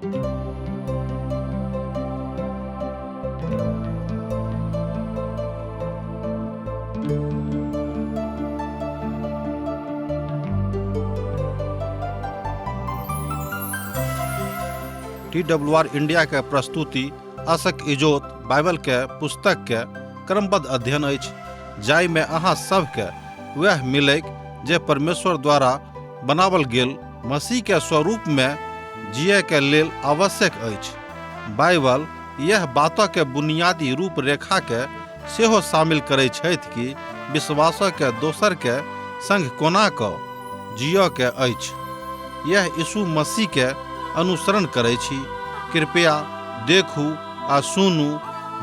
T W R India के प्रस्तुति आशक इजोत बाइबल के पुस्तक के क्रमबद्ध अध्ययन अछि, जाहिमे अहाँ सबके वएह मिलैक जे परमेश्वर द्वारा बनावल गेल मसीह के स्वरूप में जिए के लेल आवश्यक अछि। बाइबल यह बात के बुनियादी रूपरेखा के सेहो शामिल करै छथि कि विश्वास के दोसर के संग कोना क जिय के अछि। यह यीशु मसीह के अनुसरण करै छी। कृपया देखू आ सुनू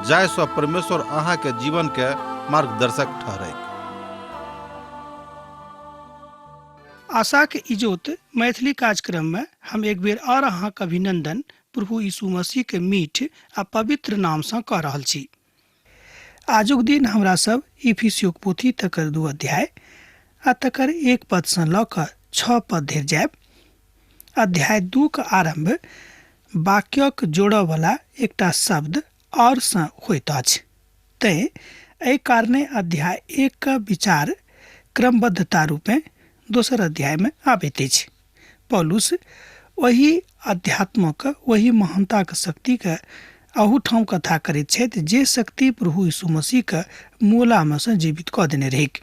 जाहिसँ परमेश्वर अहाँके जीवन के मार्गदर्शक ठहरैक। आशाक इजोत मैथिली कार्यक्रम में हम एक बेर और अहाँक अभिनंदन प्रभु यीशु मसीह के मीठ आ पवित्र नाम सँ कऽ रहल छी। आजुक दिन हमरा सब इफिसियोक पोथी तकर 2 अध्याय आ तकर 1 पद सँ लऽ कऽ 6 पद धरि जायब। अध्याय 2 के आरंभ वाक्यक जोड़ऽ वाला एकटा शब्द और सँ होइत अछि, तें एहि कारणे अध्याय 1 के विचार क्रमबद्धता रूपेँ दोसर अध्याय में आबैत अछि। पौलुस ओहि अध्यात्मक ओहि महानताक शक्तिके अहूठाम कथा करैत छथि जे शक्ति प्रभु यीशु मसीहके मोलामे सँ जीवित कऽ देने रहैक।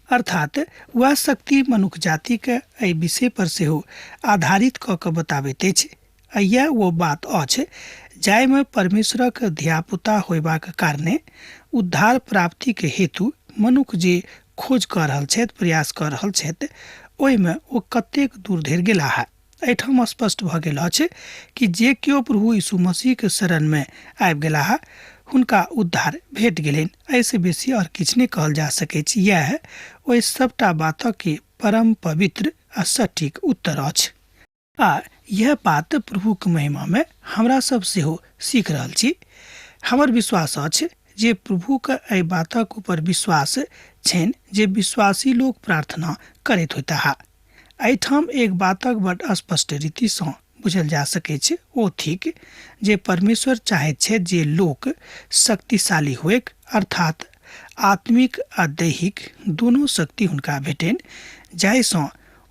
अर्थात वएह शक्ति मनुख जातिके एहि विषय पर सेहो आधारित कऽ कऽ बताबैत अछि। आ यैह ओ बात अछि जाहिमे परमेश्वरक धियापुता होयबाक कारणे उद्धार प्राप्तिक हेतु मनुख जे खोज कऽ रहल छथि, प्रयास कऽ रहल छथि, ओहिमे ओ कतेक दूर धरि गेलाह। एहिठाम स्पष्ट भऽ गेल अछि कि जे केओ प्रभु यीशु मसीहके शरणमे आबि गेलाह हुनका उद्धार भेट गेलनि। एहिसँ बेसी आओर किछु नहि कहल जा सकैछ। यैह ओहि सभटा बातक परम पवित्र आ सटीक उत्तर अछि। आ यह बात प्रभुक महिमामे हमरा सब सेहो सीख रहल छी। हमर विश्वास अछि जे प्रभुक एहि बातक ऊपर विश्वास छनि जे विश्वासी लोक प्रार्थना करैत होइताह। एहिठाम एक बातक बड स्पष्ट रीतिसँ बुझल जा सकैछ, ओ थिक जे परमेश्वर चाहैत छथि जे लोक शक्तिशाली होइक, अर्थात आत्मिक आ दैहिक दुनू शक्ति हुनका भेटनि, जाहिसँ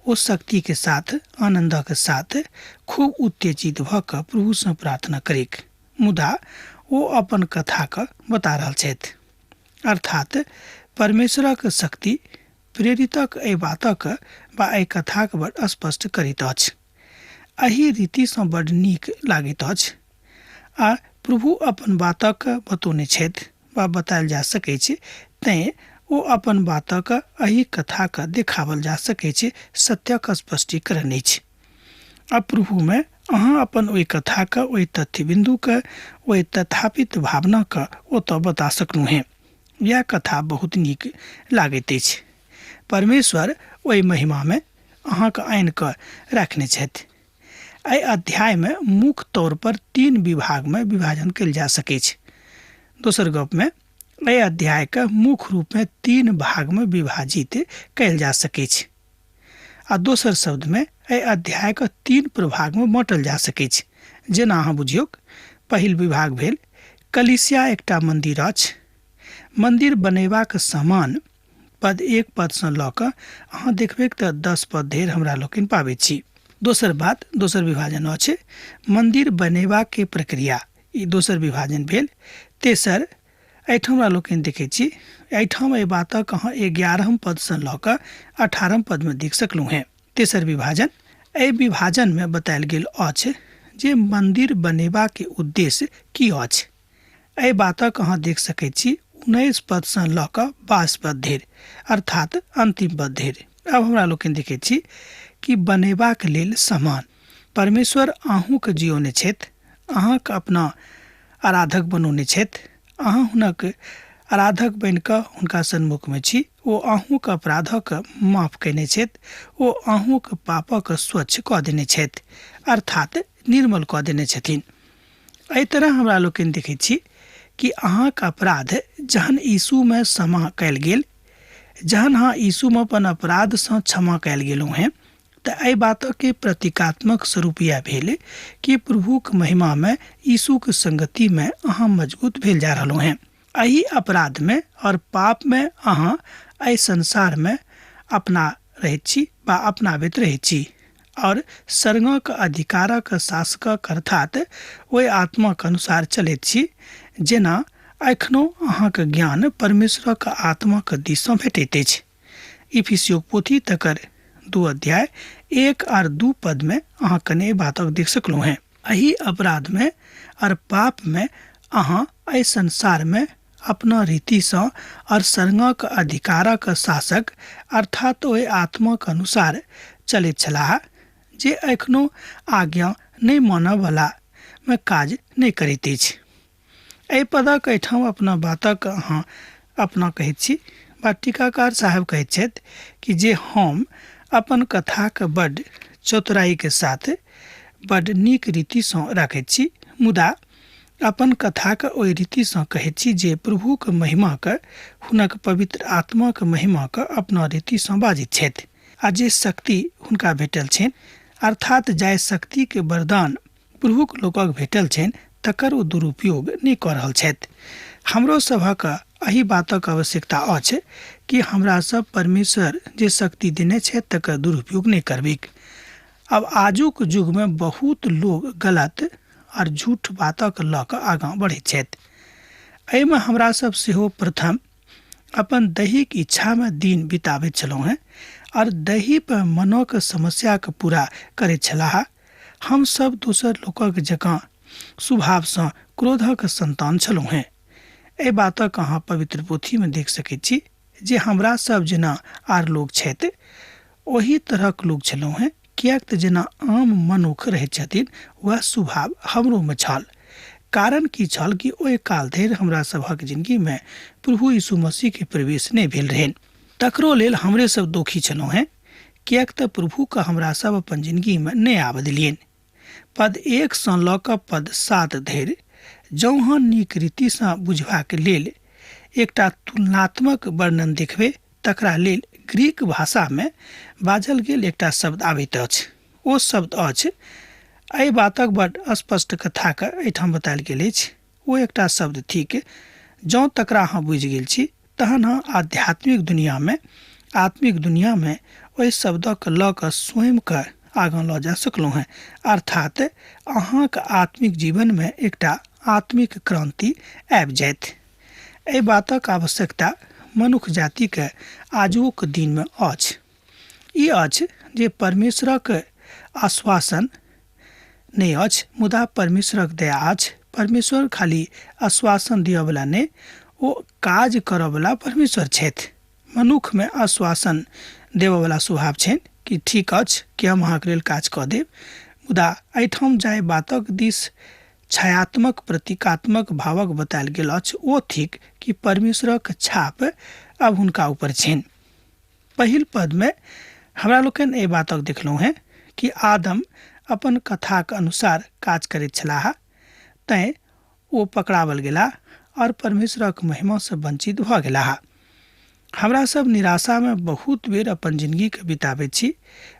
ओ शक्तिके साथ आनन्दक साथ खूब उत्तेजित भऽ कऽ प्रभुसँ प्रार्थना करैक। मुदा ओ अपन कथाके बता रहल छथि। अर्थात परमेश्वरक शक्ति प्रेरितक एहि बातक वा एहि कथाक बड स्पष्ट करैत अछि। एहि रीतिसँ बड नीक लागैत अछि आ प्रभु अपन बातक बतौने छथि वा बतायल जा सकैछ, तेँ ओ अपन बातक एहि कथाक देखावल जा सकैछ सत्यक स्पष्टीकरण अछि। आ प्रभुमे अहाँ अपन ओहि कथाक ओहि तथ्य बिन्दुके ओहि तथापित भावनाके ओतऽ बता सकलहुँ हेँ। यैह कथा बहुत नीक लागैत अछि। परमेश्वर ओहि महिमामे अहाँके आनि कऽ राखने छथि। एहि अध्यायमे मुख्य तौर पर 3 विभागमे विभाजन कयल जा सकैछ। दोसर गपमे एहि अध्यायके मुख्य रूपमे 3 भागमे विभाजित कयल जा सकैछ। आ दोसर शब्दमे एहि अध्यायके 3 प्रभागमे बाँटल जा सकैछ। जेना अहाँ बुझियौक, पहिल विभाग भेल कलीसिया एकटा मंदिर अछि। मंदिर बनेबाक सामान पद 1 पदसँ लऽ कऽ अहाँ देखबैक तऽ 10 पद धरि हमरा लोकनि पाबैत छी। दोसर बात, दोसर विभाजन अछि मंदिर बनेबाके प्रक्रिया, ई दोसर विभाजन भेल। तेसर, एहिठाम हमरा लोकनि देखैत छी, एहिठाम एहि बातक अहाँ 11 पदसँ लऽ कऽ 18 पदमे देख सकलहुँ हेँ। तेसर विभाजन, एहि विभाजनमे बतायल गेल अछि जे मंदिर बनेबाके उद्देश्य की अछि। एहि बातक अहाँ देख सकैत छी 19 पदसँ लऽ कऽ 22 पद धरि, अर्थात अंतिम पद धरि। आब हमरा लोकनि देखैत छी कि बनेबाक लेल सामान। परमेश्वर अहूँके जियौने छथि, अहाँके अपना आराधक बनौने छथि, अहाँ हुनक आराधक बनि कऽ हुनका सन्मुखमे छी। ओ अहूँके अपराधक माफ कयने छथि, ओ अहूँके पापक स्वच्छ कऽ देने छथि, अर्थात निर्मल कऽ देने छथिन। एहि तरह हमरा लोकनि देखैत छी कि अहाँके अपराध जहन यीशुमे क्षमा कयल गेल, जहन अहाँ यीशुमे अपन अपराधसँ क्षमा कयल गेलहुँ हेँ, तऽ एहि बातके प्रतीकात्मक स्वरूप इएह भेल कि प्रभुक महिमामे यीशुक संगतिमे अहाँ मजबूत भेल जा रहलहुँ हेँ। एहि अपराधमे और पापमे अहाँ एहि संसारमे अपना रहैत छी वा अपनाबैत रहैत छी और स्वर्गक अधिकारक शासकक अर्थात ओहि आत्माक अनुसार चलैत छी, जेना एखनो अहाँक ज्ञान परमेश्वरक आत्माक दिससँ भेटैत अछि। इफिसियोक पोथी तकर 2 अध्याय 1 और 2 पद में अहाँ कने बातक देख सकलहुँ हेँ। एहि अपराध में और पाप में अहाँ एहि संसार में अपना रीतिसँ और स्वर्गक अधिकारक शासक अर्थात ओहि आत्माक अनुसार चलैत छलाह, जे एखनो आज्ञा नहि मानयवला मे काज नहि करैत अछि। एहि पदक एहिठाम अपना बातक अहाँ अपना कहैत छी वा टीकाकार साहेब कहैत छथि कि जे हम अपन कथाके बड्ड चतुराइके साथ बड्ड नीक रीतिसँ राखैत छी, मुदा अपन कथाके ओहि रीतिसँ कहैत छी जे प्रभुक महिमाके, हुनक पवित्र आत्माक महिमाके अपना रीतिसँ बाजैत छथि आ जे शक्ति हुनका भेटल छनि, अर्थात जाहि शक्तिके वरदान प्रभुक लोकक भेटल छनि, तकर ओ दुरुपयोग नहि कऽ रहल छथि। हमरो सभक एहि बातक आवश्यकता अछि कि हमरा सब परमेश्वर जे शक्ति देने छथि तकर दुरुपयोग नहि करबैक। आब आजुक युगमे बहुत लोग गलत और झूठ बातक लऽ कऽ आगाँ बढ़ैत छथि। एहिमे हमरा सब सेहो प्रथम अपन दैहिक इच्छामे दिन बिताबैत छलहुँ हेँ और दही पर मनोक समस्याके पूरा करैत छलाह। हम सब दोसर लोकक जकाँ स्वभावसँ क्रोधक संतान छलहुँ हेँ। एहि बातक अहाँ पवित्र पोथीमे देख सकैत छी जे हमरा सब जेना आर लोक छथि ओही तरहक लोक छलहुँ हेँ, किएक तऽ जेना आम मनुख रहैत छथिन वएह स्वभाव हमरोमे छल। कारण की छल कि ओहि काल धरि हमरा सभक जिनगीमे प्रभु यीशु मसीहके प्रवेश नहि भेल रहनि, तकरो लेल हमरे सब दोखी छलहुँ हेँ, किएक तऽ प्रभुके हमरा सब अपन जिनगीमे नहि आबऽ देलियनि। पद 1 सँ लऽ कऽ पद 7 धरि जौं अहाँ नीक रीतिसँ बुझबाक लेल एकटा तुलनात्मक वर्णन देखबै तकरा लेल ग्रीक भाषामे बाजल गेल एकटा शब्द आबैत अछि। ओ शब्द अछि, एहि बातक बड स्पष्ट कथाके एहिठाम बतायल गेल अछि। ओ एकटा शब्द थिक, जौं तकरा अहाँ बुझि गेल छी तहन अहाँ आध्यात्मिक दुनियामे, आत्मिक दुनियामे ओहि शब्दक लऽ कऽ स्वयंके आगाँ लऽ जा सकलहुँ हेँ, अर्थात अहाँके आत्मिक जीवनमे एकटा आत्मिक क्रांति आबि जायत। एहि बातक आवश्यकता मनुख जातिके आजुक दिनमे अछि। ई अछि जे परमेश्वरक आश्वासन नहि अछि, मुदा परमेश्वरक दया अछि। परमेश्वर खाली आश्वासन दिअवला नहि, ओ काज करऽवला परमेश्वर छथि। मनुखमे आश्वासन देबऽवला स्वभाव छनि कि ठीक अछि कि हम अहाँके लेल काज कऽ देब, मुदा एहिठाम जाहि बातक दिस छायात्मक प्रतीकात्मक भावक बतायल गेल अछि ओ थिक कि परमेश्वरक छाप अब हुनका ऊपर छनि। पहिल पदमे हमरा लोकनि एहि बातक देखलहुँ हेँ कि आदम अपन कथाक अनुसार काज करैत छलाह, तैँ ओ पकड़ावल गेलाह और परमेश्वरक महिमासँ वंचित भऽ गेलाह। हमरा सब निराशामे बहुत बेर अपन जिनगीके बिताबैत छी,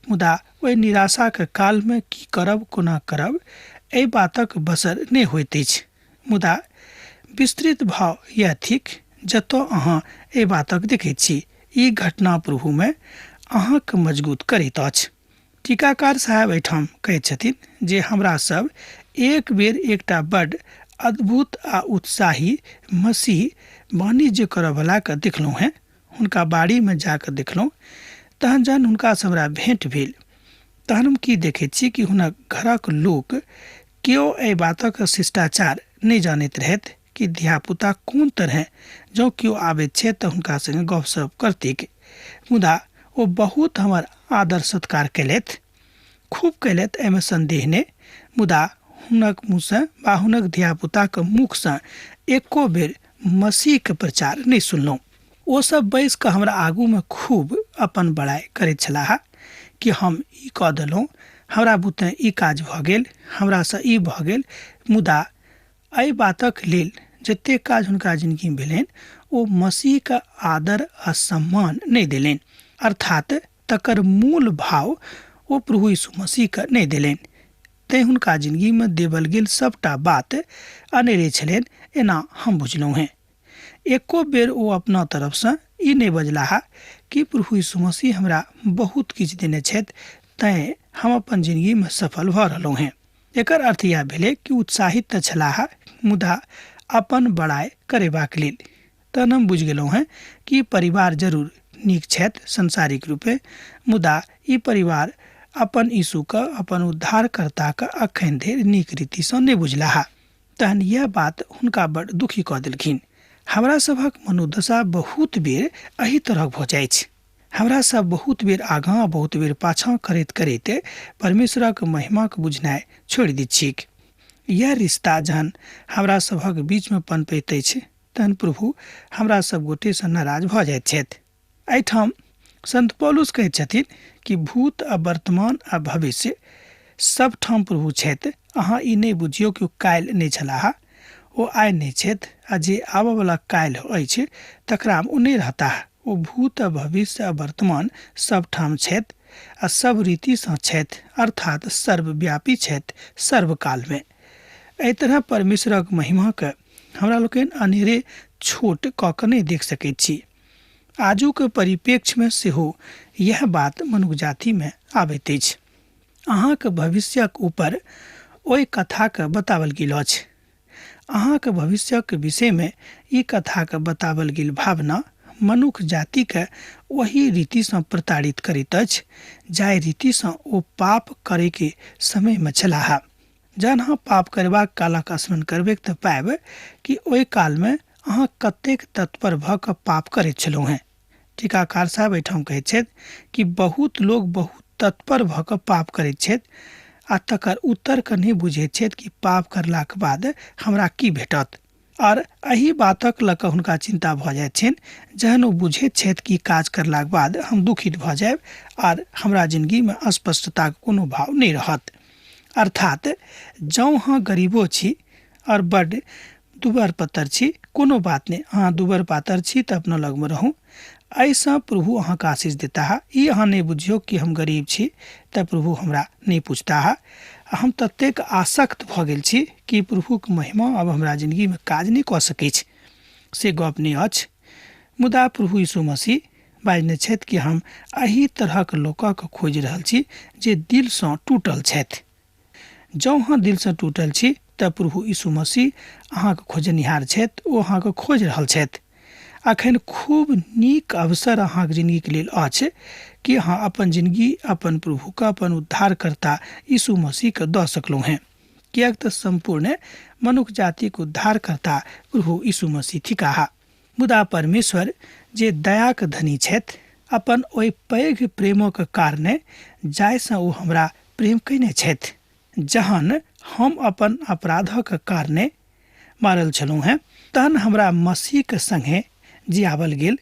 मुदा ओहि निराशाके कालमे की करब कोना करब एहि बातक बसर नहि होइत अछि। मुदा विस्तृत भाव यह थिक जतऽ अहाँ एहि बातक देखैत छी, ई घटना प्रभुमे अहाँके मजबूत करैत अछि। टीकाकार साहेब एहिठाम कहैत छथिन जे हमरा सब एक बेर एकटा बड अद्भुत आ उत्साही मसीह वाणिज्य करऽवलाके देखलहुँ हेँ, हुनका बाड़ीमे जाकऽ देखलहुँ, तहन जहन हुनकासँ हमरा भेँट भेल तहन हम की देखैत छी कि हुनक घरक लोक केओ एहि बातक शिष्टाचार नहि जानैत रहथि कि धियापुता कोन तरहे जँ केओ आबैत छै तऽ हुनका सङ्गे गपशप करतिक, मुदा ओ बहुत हमर आदर सत्कार कयलथि, खूब कयलथि, एहिमे सन्देह नहि, मुदा हुनक मुँहसँ वा हुनक धियापुताके मुखसँ एको बेर मसीहके प्रचार नहि सुनलहुँ। ओ सब बैस कऽ हमरा आगूमे खूब अपन बड़ाइ करैत छलाह कि हम ई कऽ देलहुँ, हमरा बुते ई काज भऽ गेल, हमरासँ ई भऽ गेल, मुदा एहि बातक लेल जतेक काज हुनका जिनगीमे भेलनि ओ मसीहके आदर आ सम्मान नहि देलनि, अर्थात तकर मूल भाव ओ प्रभु यीशु मसीहके नहि देलनि। तैँ हुनका जिनगीमे देवल गेल सभटा बात अनेरे छलनि, एना हम बुझलहुँ हेँ। एको बेर ओ अपना तरफसँ ई नहि बजलाह कि प्रभु यीशु मसीह हमरा बहुत किछु देने छथि, तैँ हम अपन जिनगीमे सफल भऽ रहलहुँ हेँ। एकर अर्थ इएह भेलै कि उत्साहित तऽ छलाह, मुदा अपन बड़ाइ करेबाक लेल। तहन हम बुझि गेलहुँ हेँ कि परिवार जरूर नीक छथि सांसारिक रूपे, मुदा ई परिवार अपन यीशुके, अपन उद्धारकर्ताके अखन धरि नीक रीतिसँ नहि बुझलाह। तहन इएह बात हुनका बड़ दुखी कऽ देलखिन। हमरा सभक मनोदशा बहुत बेर एहि तरहक भऽ जाइछ। हमरा सब बहुत बेर आगाँ बहुत बेर पाछाँ करैत करैत परमेश्वरक महिमाक बुझनाइ छोड़ि दैत छिक। इएह रिश्ता जहन हमरा सभक बीचमे पनपैत अछि तहन प्रभु हमरा सब गोटेसँ नाराज भऽ जाइत छथि। एहिठाम संत पौलुस कहैत छथिन कि भूत आ वर्तमान आ भविष्य सब ठाम प्रभु छथि। अहाँ ई नहि बुझियौ कि ओ काल्हि नहि छलाह, ओ आइ नहि छथि, आ जे आबयवला काल्हि अछि तकरामे ओ नहि रहताह। ओ भूत आ भविष्य आ वर्तमान सब ठाम छथि आ सब रीतिसँ छथि, अर्थात सर्वव्यापी छथि सर्वकालमे। एहि तरह परमेश्वरक महिमाके हमरा लोकनि अनेरे छोट कऽ कऽ नहि देख सकैत छी। आजुक परिप्रेक्ष्यमे सेहो इएह बात मनुख जातिमे आबैत अछि। अहाँके भविष्यक ऊपर ओहि कथाके बताओल गेल अछि। अहाँके भविष्यक विषयमे ई कथाके बताओल गेल भावना मनुख जातिके ओही रीतिसँ प्रताड़ित करैत अछि जाहि रीतिसँ ओ पाप करैके समयमे छलाह। जहन अहाँ पाप करबाक कालक स्मरण करबै तऽ पायब कि ओहि कालमे अहाँ कतेक तत्पर भऽ कऽ पाप करैत छलहुँ हेँ। टीकाकार साहब एहिठाम कहैत छथि कि बहुत लोग बहुत तत्पर भऽ कऽ पाप करैत छथि आ तकर उत्तरके नहि बुझैत छथि कि पाप करलाक बाद हमरा की भेटत, आओर एहि बातक लऽ कऽ हुनका चिन्ता भऽ जाइत छनि जहन ओ बुझैत छथि कि काज करलाक बाद हम दुखित भऽ जायब आर हमरा जिनगीमे अस्पष्टताक कोनो भाव नहि रहत। अर्थात जँ अहाँ गरीबो छी आओर बड्ड दुबर पत्तर छी, कोनो बात नहि, अहाँ दुबर पातर छी तऽ अपना लगमे रहू, एहिसँ प्रभु अहाँके आशीष देताह। ई अहाँ नहि बुझियौ कि हम गरीब छी तऽ प्रभु हमरा नहि पूछताह। हम ततेक आसक्त भऽ गेल छी कि प्रभुक महिमा आब हमरा जिनगीमे काज नहि कऽ सकैछ, से गप नहि अछि। मुदा प्रभु यीशु मसीह बाजने छथि कि हम एहि तरहक लोकक खोजि रहल छी जे दिलसँ टूटल छथि। जँ अहाँ दिलसँ टूटल छी तऽ प्रभु यीशु मसीह अहाँके खोजनिहार छथि, ओ अहाँके खोजि रहल छथि। अखन खूब नीक अवसर अहाँके जिनगीके लेल अछि कि अहाँ अपन जिनगी अपन प्रभुके, अपन उद्धारकर्ता यीशु मसीहके दऽ सकलहुँ हेँ, किएक तऽ सम्पूर्ण मनुख जातिक उद्धारकर्ता प्रभु यीशु मसीह थिकाह। मुदा परमेश्वर जे दयाक धनी छथि, अपन ओहि पैघ प्रेमक कारणे जाहिसँ ओ हमरा प्रेम कयने छथि, जहन हम अपन अपराधक कारणे मारल छलहुँ हेँ तहन हमरा मसीहक संगे जियावल गेल।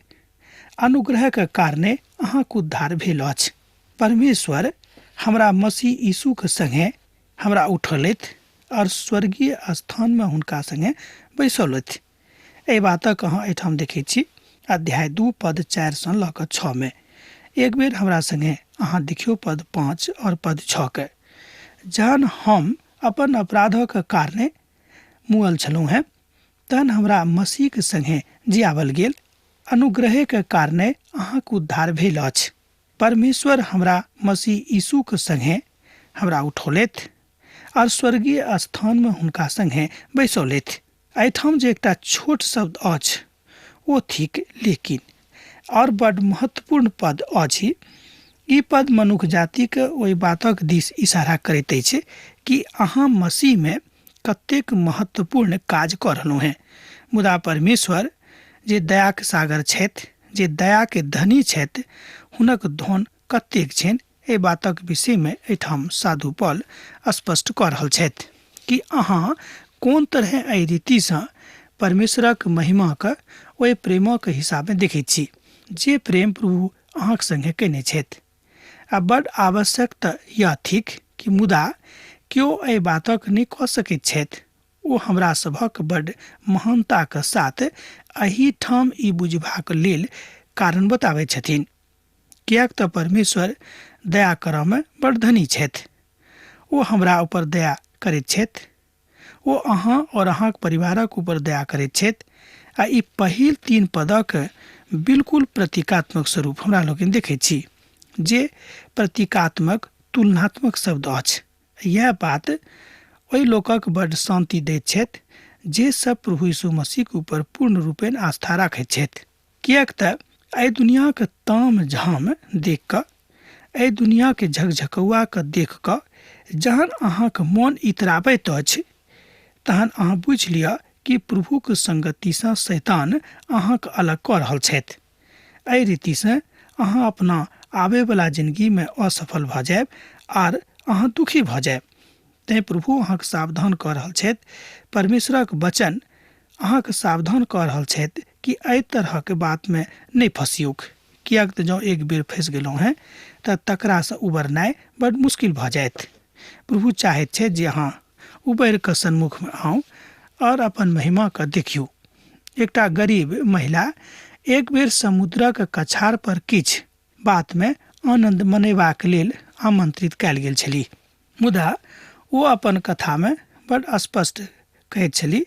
अनुग्रहक कारणे अहाँक उद्धार भेल अछि। परमेश्वर हमरा मसीह यीशुक संगे हमरा उठौलथि आओर स्वर्गीय स्थानमे हुनका संगे बैसौलथि। एहि बातक अहाँ एहिठाम देखैत छी अध्याय 2 पद 4 सँ लऽ कऽ 6 मे। एक बेर हमरा संगे अहाँ देखियौ पद 5 आओर पद 6 के। जहन हम अपन अपराधक कारणे मुअल छलहुँ हेँ तहन हमरा मसीहक संगे जियावल गेल। अनुग्रहेक कारणे अहाँक उद्धार भेल अछि। परमेश्वर हमरा मसीह यीशुक संगे हमरा उठौलथि आओर स्वर्गीय स्थानमे हुनका संगे बैसौलथि। एहिठाम जे एकटा छोट शब्द अछि ओ थिक लेकिन, आओर बड महत्वपूर्ण पद अछि। ई पद मनुख जातिके ओहि बातक दिस इशारा करैत अछि कि अहाँ मसीहमे कतेक महत्वपूर्ण काज कऽ रहलहुँ हेँ। मुदा परमेश्वर जे दयाक सागर छथि, जे दयाके धनी छथि, हुनक धन कतेक छनि एहि बातक विषयमे एहिठाम साधु पॉल स्पष्ट कऽ रहल छथि कि अहाँ कोन तरहे एहि रीतिसँ परमेश्वरक महिमाक ओहि प्रेमक हिसाबे देखैत छी जे प्रेम प्रभु अहाँक संगे कयने छथि। आ बड आवश्यक तऽ यह थिक कि मुदा केओ एहि बातक नहि कऽ सकैत छथि। ओ हमरा सभक बड महानताक साथ एहि ठाम ई बुझबाक लेल कारण बताबैत छथिन। किएक तऽ परमेश्वर दया करऽ मे बड़ धनी छथि। ओ हमरा ऊपर दया करैत छथि, ओ अहाँ और अहाँक परिवारक ऊपर दया करैत छथि। आ ई पहिल 3 पदक बिल्कुल प्रतीकात्मक स्वरूप हमरा लोकनि देखैत छी, जे प्रतीकात्मक तुलनात्मक शब्द अछि। यैह बात ओहि लोकक बड्ड शान्ति दैत छथि जे सब प्रभु यीशु मसीहक ऊपर पूर्ण रूपेण आस्था राखैत छथि। किएक तऽ एहि दुनियाक ताम झाम देख कऽ, एहि दुनियाके झकझकौआ कऽ देख कऽ जहन अहाँक मोन इतराबैत अछि तहन अहाँ बुझि लिअ कि प्रभुक संगतिसँ शैतान अहाँक अलग कऽ रहल छथि। एहि रीतिसँ अहाँ अपना आबैवला जिनगीमे असफल भऽ जायब आर अहाँ दुखी भऽ जायब। तैँ प्रभु अहाँके सावधान कऽ रहल छथि, परमेश्वरक वचन अहाँके सावधान कऽ रहल छथि कि एहि तरहक बातमे नहि फँसियौक। किएक तऽ जँ एक बेर फँसि गेलहुँ हेँ तऽ तकरासँ उबरनाइ बड्ड मुश्किल भऽ जायत। प्रभु चाहैत छथि जे अहाँ उबरि कऽ सन्मुखमे आउ और अपन महिमाके देखियौ। एकटा गरीब महिला एक बेर समुद्रक कछार पर किछु बातमे आनन्द मनेबाक लेल आमंत्रित कयल गेल छलीह, मुदा ओ अपन कथामे बड्ड स्पष्ट कहैत छलीह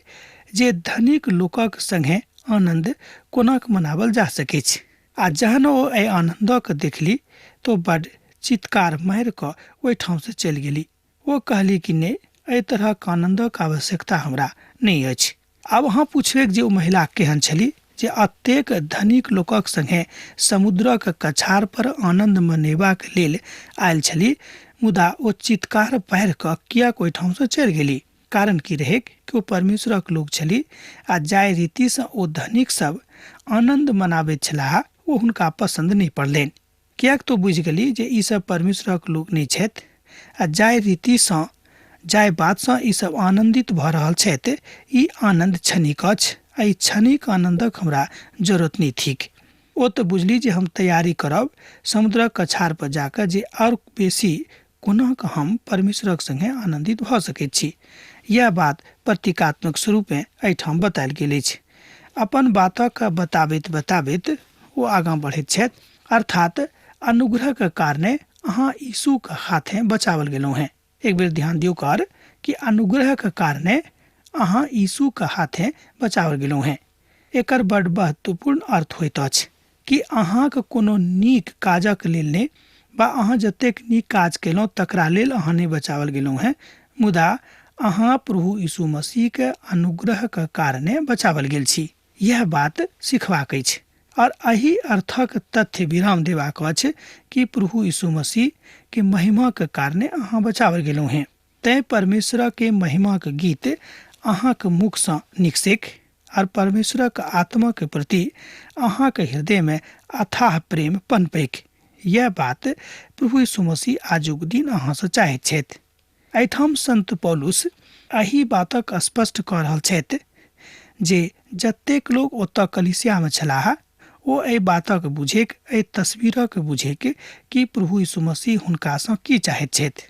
जे धनिक लोकक संगे आनन्द कोनाक मनावल जा सकैछ। आ जहन ओ एहि आनन्दक देखली तऽ बड्ड चित्कार मारि कऽ ओहिठामसँ चलि गेली। ओ कहली कि नहि, एहि तरहक आनन्दक आवश्यकता हमरा नहि अछि। आब अहाँ पुछबैक जे ओ महिला केहन छली जे एतेक धनिक लोकक संगे समुद्रक कछार पर आनन्द मनेबाक लेल आयल छली, मुदा ओ चित्कार पारि कऽ किएक ओहिठामसँ चलि गेली? कारण की रहैक कि ओ परमेश्वरक लोक छली आ जाहि रीतिसँ ओ धनिक सब आनन्द मनाबैत छलाह ओ हुनका पसन्द नहि पड़लनि। किएक तऽ बुझि गेली जे ई सब परमेश्वरक लोक नहि छथि आ जाहि रीतिसँ जाहि बातसँ ई सब आनन्दित भऽ रहल छथि ई आनन्द क्षणिक अछि आ ई क्षणिक आनन्दक हमरा जरूरत नहि थिक। ओ तऽ बुझली जे हम तैयारी करब समुद्रक कछार पर जाकऽ जे आओर बेसी कोना कऽ हम परमेश्वरक संगे आनन्दित भऽ सकैत छी। यैह बात प्रतीकात्मक स्वरूपेँ एहिठाम बतायल गेल अछि। अपन बातक बताबैत बताबैत ओ आगाँ बढ़ैत छथि, अर्थात अनुग्रहक कारणे अहाँ यीशुक हाथे बचावल गेलहुँ हेँ। एक बेर ध्यान दियौ कर कि अनुग्रहक कारणे अहाँ यीशुक हाथे बचावल गेलहुँ हेँ। एकर बड्ड महत्वपूर्ण अर्थ होइत अछि कि अहाँक कोनो नीक काजक लेल नहि, बा अहाँ जतेक नीक काज केलहुँ तकरा लेल अहाँ नहि बचावल गेलहुँ हेँ, मुदा अहाँ प्रभु यीशु मसीहक अनुग्रहक कारणे बचावल गेल छी। यैह बात सिखबाक अछि और एहि अर्थक तथ्य विराम देबाक अछि कि प्रभु यीशु मसीह के महिमाक कारणे अहाँ बचावल गेलहुँ हेँ। तैँ परमेश्वरक महिमाक गीत अहाँक मुखसँ निकसैक और परमेश्वरक आत्माक प्रति अहाँक हृदयमे अथाह प्रेम पनपैक। यैह बात प्रभु यीशु मसीह आजुक दिन अहाँसँ चाहैत छथि। एहिठाम संत पौलुस एहि बातक स्पष्ट कऽ रहल छथि जे जतेक लोक ओतऽ कलीसियामे छलाह ओ एहि बातक बुझैक, एहि तस्वीरक बुझैक कि प्रभु यीशु मसीह हुनकासँ की चाहैत छथि।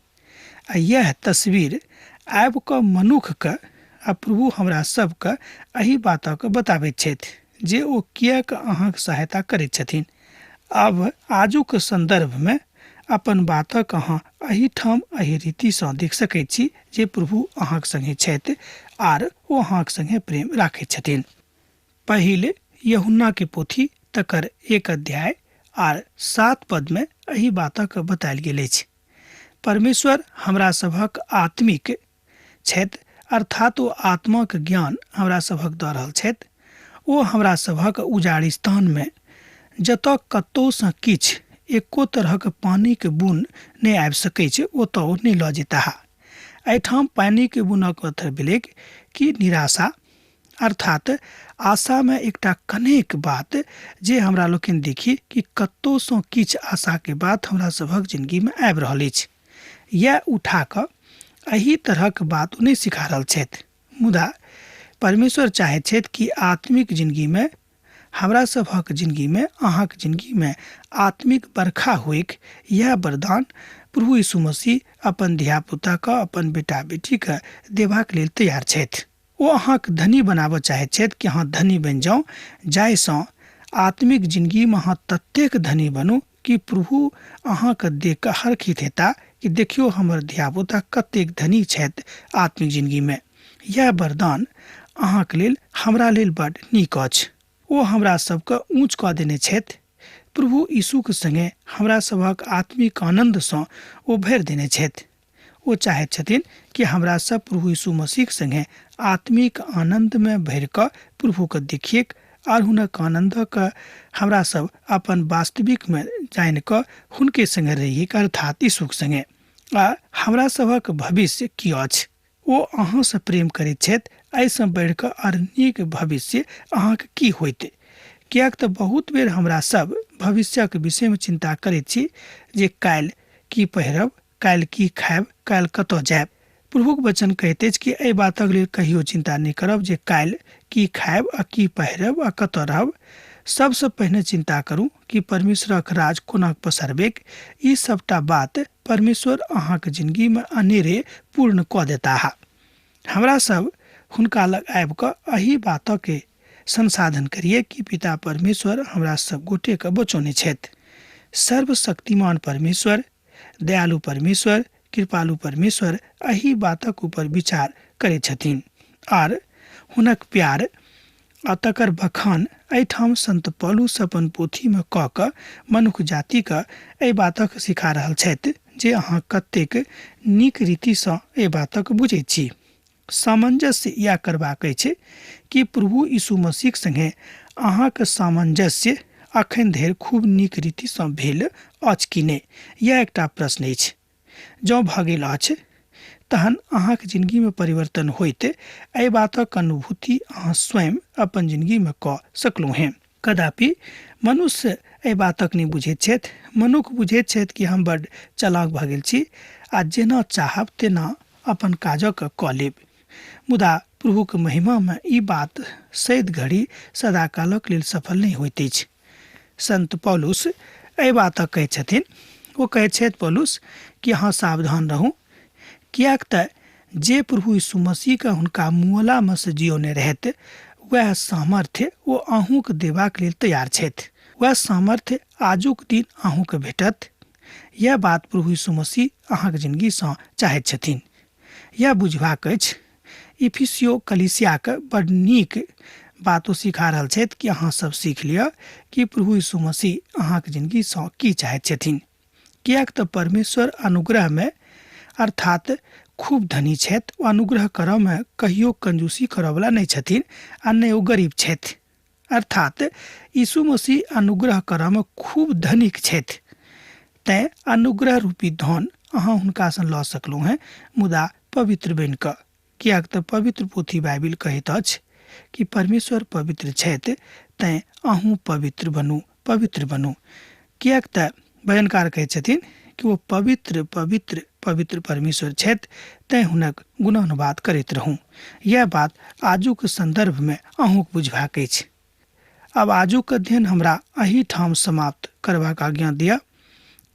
आ यैह तस्वीर आबि कऽ मनुखके आ प्रभु हमरा सबके एहि बातक बताबैत छथि जे ओ किएक अहाँक सहायता करैत छथिन। आब आजुक संदर्भमे अपन बातक अहाँ एहिठाम एहि रीतिसँ देख सकैत छी जे प्रभु अहाँक संगे छथि आर ओ अहाँक संगे प्रेम राखैत छथिन। पहिल यूहन्ना के पोथी तकर 1 अध्याय आर 7 पदमे एहि बातक बतायल गेल अछि। परमेश्वर हमरा सभक आत्मिक छथि, अर्थात ओ आत्माक ज्ञान हमरा सभक दऽ रहल छथि। ओ हमरा सभक उजाड़ स्थानमे जतऽ कतौसँ किछु एको तरहक पानिक बुन नहि आबि सकैछ ओतऽ ओ नहि लऽ जेताह। एहिठाम पानिक बुनक अर्थ भेलैक कि निराशा, अर्थात आशामे एकटा कनेक बात जे हमरा लोकनि देखी कि कतौसँ किछु आशाके बात हमरा सभक जिनगीमे आबि रहल अछि, यैह उठा कऽ एहि तरहक बात ओ नहि सिखा रहल छथि। मुदा परमेश्वर चाहैत छथि कि आत्मिक जिनगीमे हमरा सभक जिनगीमे, अहाँक जिनगीमे आत्मिक बरखा होइक। यैह वरदान प्रभु यीशु मसीह अपन धियापुताके, अपन बेटा बेटीके देबाक लेल तैयार छथि। ओ अहाँक धनी बनाबऽ चाहैत छथि कि अहाँ धनी बनि जाउ, जाहिसँ आत्मिक जिनगीमे अहाँ ततेक धनी बनू कि प्रभु अहाँके देख कऽ हरखित हेता कि देखियौ हमर धियापुता कतेक धनी छथि आत्मिक जिनगीमे। इएह वरदान अहाँके लेल हमरा लेल बड नीक अछि। ओ हमरा सबके ऊँच कऽ देने छथि। प्रभु यीशुक संगे हमरा सभक आत्मिक आनन्दसँ ओ भरि देने छथि। ओ चाहैत छथिन कि हमरा सब प्रभु यीशु मसीहक संगे आत्मिक आनन्दमे भरि कऽ प्रभुके देखिएक आर हुनक आनन्दक हमरा सब अपन वास्तविकमे जानि कऽ हुनके संगे रहिएक, अर्थात यीशुक संगे। आ हमरा सभक भविष्य की अछि? ओ अहाँसँ प्रेम करैत छथि, एहिसँ बढ़ि कऽ आर नीक भविष्य अहाँके की होइत? किएक तऽ बहुत बेर हमरा सब भविष्यक विषयमे चिन्ता करैत छी जे काल्हि की पहिरब, काल्हि की खायब, काल्हि कतऽ जायब। प्रभुक वचन कहैत अछि कि एहि बातक लेल कहियो चिन्ता नहि करब जे काल्हि की खायब आ की पहिरब आ कतऽ रहब। सबसँ पहिने चिन्ता करू कि परमेश्वरक राज कोना पसरबैक। ई सबटा बात परमेश्वर अहाँक जिनगीमे अनेरे पूर्ण कऽ देताह। हमरा सब हुनका लग आबि कऽ एहि बातके संसाधन करिए कि पिता परमेश्वर हमरा सब गोटेके बचौने छथि। सर्वशक्तिमान परमेश्वर, दयालु परमेश्वर, कृपालु परमेश्वर एहि बातक ऊपर विचार करैत छथिन आर हुनक प्यार आ तकर बखान एहिठाम संत पौलुस अपन पोथीमे कऽ कऽ मनुख जातिके एहि बातक सिखा रहल छथि जे अहाँ कतेक नीक रीतिसँ एहि बातक बुझैत छी। सामंजस्य इएह करबाक अछि कि प्रभु यीशु मसीहक संगे अहाँक सामंजस्य अखन धरि खूब नीक रीतिसँ भेल अछि कि नहि, इएह एकटा प्रश्न अछि। जँ भऽ गेल अछि तहन अहाँक जिनगीमे परिवर्तन होइत एहि बातक अनुभूति अहाँ स्वयं अपन जिनगीमे कऽ सकलहुँ हेँ। कदापि मनुष्य एहि बातक नहि बुझैत छथि। मनुख बुझैत छथि कि हम बड्ड चलाक भऽ गेल छी आ जेना चाहब तेना अपन काजक कऽ लेब। मुदा प्रभुक महिमामे ई बात सैद घड़ी सदाकालक लेल सफल नहि होइत अछि। संत पौलुस एहि बातक कहैत छथिन। ओ कहैत छथि पौलुस कि अहाँ सावधान रहू, किएक तऽ जे प्रभु यीशु मसीहके हुनका मुअलामे से जियौने रहथि वएह सामर्थ्य ओ अहूँके देबाक लेल तैयार छथि। वएह सामर्थ्य आजुक दिन अहूँके भेटत। यैह बात प्रभु यीशु मसीह अहाँके जिनगीसँ चाहैत छथिन। यैह बुझबाक अछि। इफिसियो कलीसियाके बड नीक बात ओ सिखा रहल छथि कि अहाँ सब सीख लिअ कि प्रभु यीशु मसीह अहाँके जिनगीसँ की चाहैत छथिन। किएक तऽ परमेश्वर अनुग्रहमे अर्थात खूब धनी छथि। ओ अनुग्रह करऽमे कहियो कंजूसी करऽवला नहि छथिन आ नहि ओ गरीब छथि। अर्थात यीशु मसीह अनुग्रह करऽमे खूब धनिक छथि। तैँ अनुग्रह रूपी धन अहाँ हुनकासँ लऽ सकलहुँ हेँ, मुदा पवित्र बनि कऽ। किएक तऽ पवित्र पोथी बाइबिल कहैत अछि कि परमेश्वर पवित्र छथि, तैँ अहूँ पवित्र बनू, पवित्र बनू। किएक तऽ भजनकार कहैत छथिन कि ओ पवित्र पवित्र पवित्र परमेश्वर छथि, तैँ हुनक गुणानुवाद करैत रहू। यैह बात आजुक सन्दर्भमे अहूँक बुझबाक अछि। आब आजुक अध्ययन हमरा एहि ठाम समाप्त करबाक आज्ञा दिअ,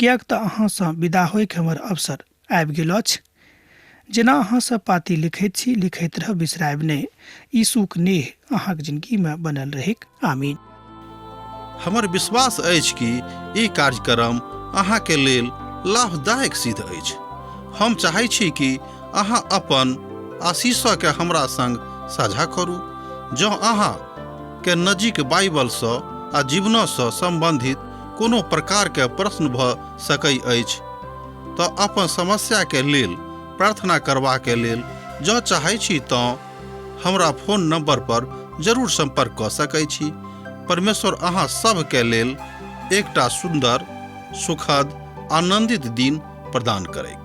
किएक तऽ अहाँसँ विदा होइके हमर अवसर आबि गेल अछि। जेना अहाँ सब पाती लिखैत छी, लिखैत रहब, बिसरायब नहि। यीशुक नेह अहाँक जिनगीमे बनल रहैक। आमीन। हमर विश्वास अछि कि ई कार्यक्रम अहाँके लेल लाभदायक सिद्ध अछि। हम चाहै छी कि अहाँ अपन आशीषके हमरा संग साझा करू। जँ अहाँ के नजीक बाइबलसँ आ जीवनसँ सम्बन्धित कोनो प्रकारके प्रश्न भऽ सकै अछि तऽ अपन समस्याके लेल प्रार्थना करबाके लेल जँ चाहै छी तँ हमरा फोन नंबर पर जरूर संपर्क कऽ सकै छी। परमेश्वर अहाँ सभके लेल एकटा सुन्दर, सुखद, आनंदित दिन प्रदान करैक।